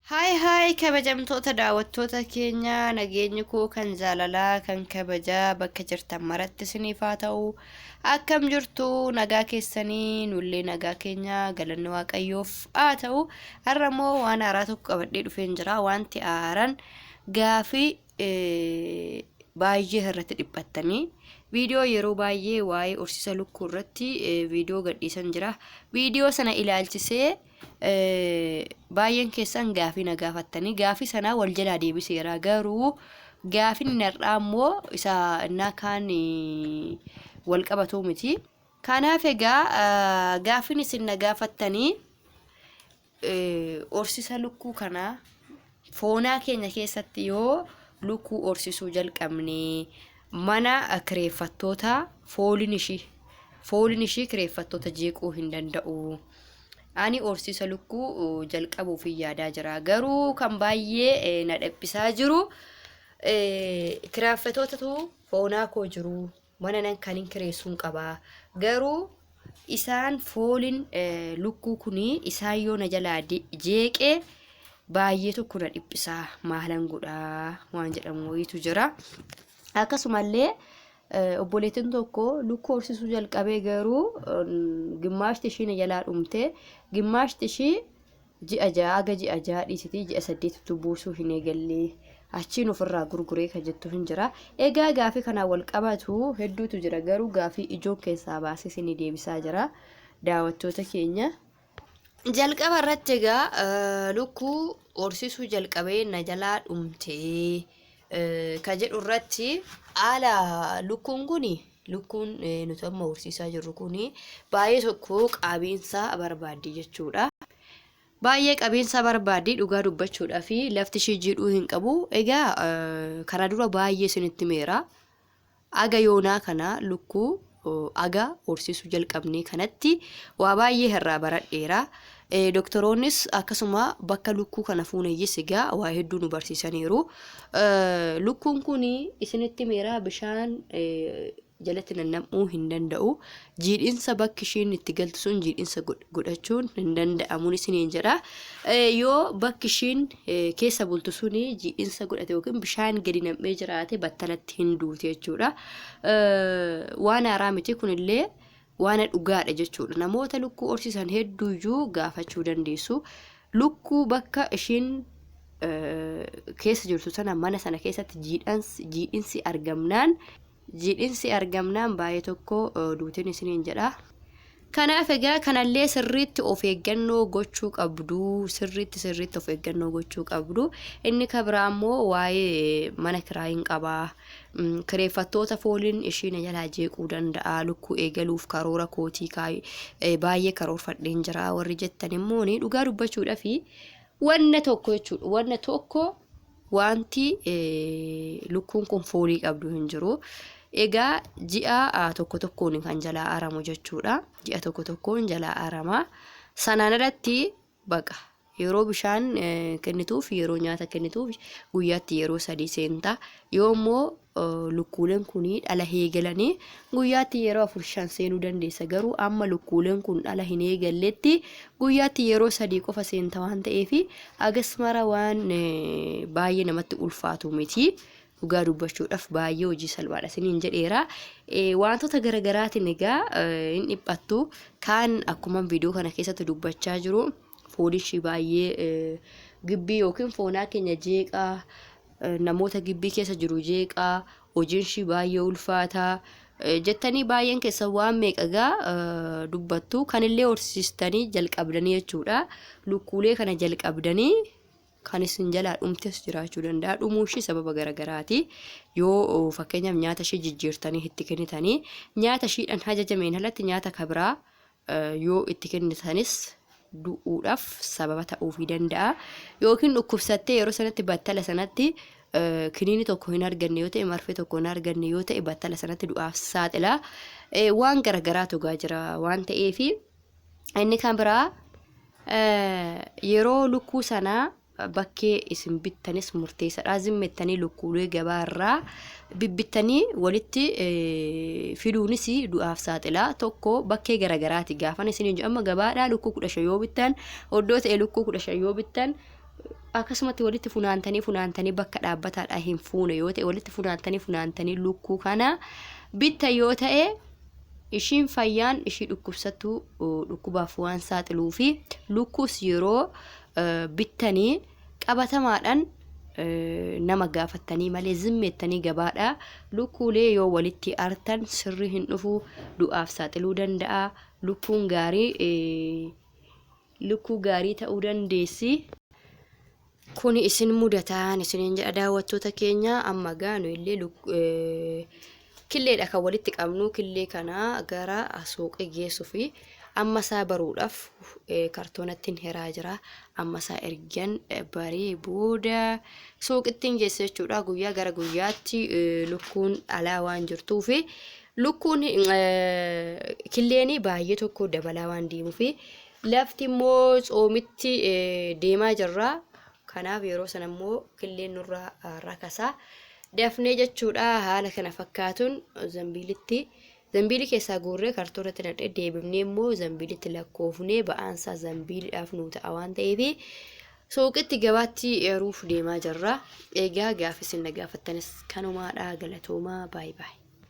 Haay haay, kabajamtoota daawwattoota keenya, nageenyi koo kan jaalalaa kan kabajaa bakka jirtan maratti isiniif haa ta'u. Akkam jirtu? Nagaa keessanii? Nullee nagaa keenya, galanni Waaqayyoof haa ta'u. Har'a immoo waan haaraa tokko qabadhee dhufeen jira. Wanti haaraan gaafii baay'ee irratti dhiphattanii viidiyoo yeroo baay'ee waa'ee horsiisa lukkuu irratti viidiyoo gadhiisan jira. Viidiyoo sana ilaalchisee baay'een keessan gaafii na gaafattanii gaafii sanaa wal jalaa deebiseera. Garuu gaafiin har'aa immoo isa innaa kaan wal qabatuu miti. Kanaaf egaa gaafiin isin na gaafattanii horsiisa lukkuu kanaa foonaa keenya keessatti yoo lukkuu horsiisuu jalqabne, mana kireeffattoota fooliin ishii kireeffattoota jeequu hin danda'u. Ani horsiisa lukkuu jalqabuuf yaadaa jira. Garuu kan baay'ee na dhiphisaa jiru kireeffattootatu foonaa koo jiru. Mana nan kan hin kireessuun qabaa. Garuu isaan fooliin lukkuu kunii isaan yoo na jalaa jeeqee baay'ee tokko na dhiphisaa, maalan godhaa waan jedhamu wayiitu jira. Akkasumallee obboleettiin tokko lukkuu horsiisuu jalqabee, garuu gimmaashti ishii na jalaa dhumte, gimmaashti ishii ji'a 6 aga ji'a 6 dhiisitii ji'a 8tti buusuu hin eegalle, achiin ofirraa gurguree kan jettu hin jira. Egaa gaafii kanaan wal qabatu hedduutu jira, garuu gaafii ijoon keessaa baasee isinii deebisaa jira, daawwattoota keenya. Jalqaba irratti egaa lukkuu horsiisuu jalqabee na jalaa dhumte ka jedhu irratti, haala lukkuun kun, lukkuun nuti amma horsiisaa jirru kun baay'ee tokko qabiinsa barbaaddi jechuudha. Baay'ee qabiinsa barbaaddi dhugaa dubbachuudhaa fi lafti ishii jiidhuu hin qabu. Egaa kana dura baay'ee isinitti meera. Aga yoonaa kana lukkuu aga horsiisuu jalqabnee kanatti waa baay'ee irraa baradheera. Doktoroonnis akkasuma bakka lukkuu kana fuuneyyis egaa waa hedduu nu barsiisaniiru. Lukkuun kun isinitti meera, bishaan jalatti nannam'uu hin danda'u. Jiidhinsa bakki ishiin itti galtu sun jiidhinsa godhachuun hin danda'amuun isiniin jedha. Yoo bakki ishiin keessa bultu suni jiidhinsa godhate yookiin bishaan gadi nam'ee jiraate, battalatti hin duute jechuudha. Waan haaraa miti, kunillee waan dhugaadha jechuudha. Namoota lukkuu horsiisan hedduuyyuu gaafachuu dandeessu. Lukkuu bakka ishiin keessa jirtu sana, mana sana keessatti jiidhinsi argamnaan baay'ee tokko duutiin isiniin jedha. Kanaaf egaa kanallee sirriitti of eeggannoo gochuu qabdu, sirriitti sirriitti of eeggannoo gochuu qabdu. Inni kan biraa immoo waa'ee mana kiraayin qabaa. Kireeffattoota fooliin ishii na jalaa jeequu danda'a. Lukkuu eegaluuf karoora kootii baay'ee karoorfadheen jira warri jettan immoo dhugaa dubbachuudhaaf wanna tokko jechuudha. Wanna tokko wanti lukkuun kun foolii qabdu hin jiru. Egaa ji'a tokko tokkoon kan jalaa aramu jechuudha. Ji'a tokko tokkoon jalaa arama. Sanaan alatti baqa yeroo bishaan kennituuf, yeroo nyaata kennituuf guyyaatti yeroo sadii seenta. Yoo immoo lukkuuleen kun dhala eegalanii guyyaatti yeroo afur, shan seenuu dandeessa. Garuu amma lukkuuleen kun dhala hin eegalletti guyyaatti yeroo sadii qofa seenta waan ta'eef agas mara waan baay'ee namatti ulfaatu miti. Dhugaa dubbachuudhaaf baay'ee hojii salphaadha isiniin jedheera. Wantoota garaagaraatiin egaa hin dhiphattu. Kaan akkuma viidiyoo kana keessatti dubbachaa jiru, foolishii baay'ee gibbii yookiin foonaa keenya jeeqaa, namoota gibbii keessa jiru jeeqaa, hojiin ishii baay'ee ulfaataa jettanii baay'een keessa waan meeqa dubbattu. Kanillee horsiistanii jalqabdanii jechuudha. Lukkuulee kana jalqabdanii kan isin jalaa dhumtes jiraachuu danda'a. Dhumuu ishii sababa garagaraati. Yoo fakkeenyaaf nyaata ishii jijjiirtanii itti kennitanii, nyaata ishiidhaan ajajameen alatti nyaata kabiraa yoo itti kennitanis du'uudhaaf sababa ta'uufii danda'a. Yookiin dhukkubsattee yeroo sanatti battala sanatti kiniini tokko hin arganne yoo ta'e, marfee tokko hin arganne yoo ta'e, battala sanatti du'aaf saaxila. Waan garagaraatu gaa jira waan ta'eefi, inni kan biraa yeroo lukkuu sanaa bakkee isin bittanis murteessaadha. Zimmettanii lukkuulee gabaarraa bibbittanii walitti fiduunis du'aaf saaxila. Tokko bakkee garagaraati gaafan isin amma gabaadhaa lukkuu 15 yoo bittan, oddoo ta'e lukkuu 15 yoo bittan Akkasumatti walitti funaantanii funaantanii bakka dhaabbataadhaa hin fuune yoo ta'e, walitti funaantanii funaantanii lukkuu kana bitta yoo ta'e, ishiin fayyaan ishii dhukkubsattuu dhukkubaaf waan saaxiluu fi lukkuus yeroo bittanii qabatamaadhaan nama gaafattanii malee zimmeettanii gabaadhaa lukkuulee yoo walitti artan sirrii hin dhufu, du'aaf saaxiluu danda'a. Lukkuun gaarii lukkuu gaarii ta'uu dandeessi. Kuni isin mudataan isiniin jedha daawwattoota keenya. Amma gaa nu illee killeedha kan walitti qabnu. Killee kana gara suuqii geessuu fi amma isaa baruudhaaf kartoonatti hiraa jira. Amma isaa ergan baree booda suuqittiin geessa jechuudha. Guyyaa gara guyyaatti lukkuun alaa waan jirtuufi lukkuun killeen baay'ee tokko dabalaa waan deemuufi lafti immoo tsoomitti deemaa jirra. Kanaaf yeroo sana immoo killeen nurraa rakasaa dafnee jechuudha. Haala kana fakkaatuun zambiilitti zambiilii keessaa guurree kartoonatti naqnee deebifnee immoo zambiilitti lakkoofnee ba'aansaa zambiiliidhaaf nuu ta'a waan ta'eef suuqitti gabaatti yeruuf deemaa jirra. Egaa gaafa isin na gaafattanis kanumaadha. Galatoomaa, baay'ee baay'ee.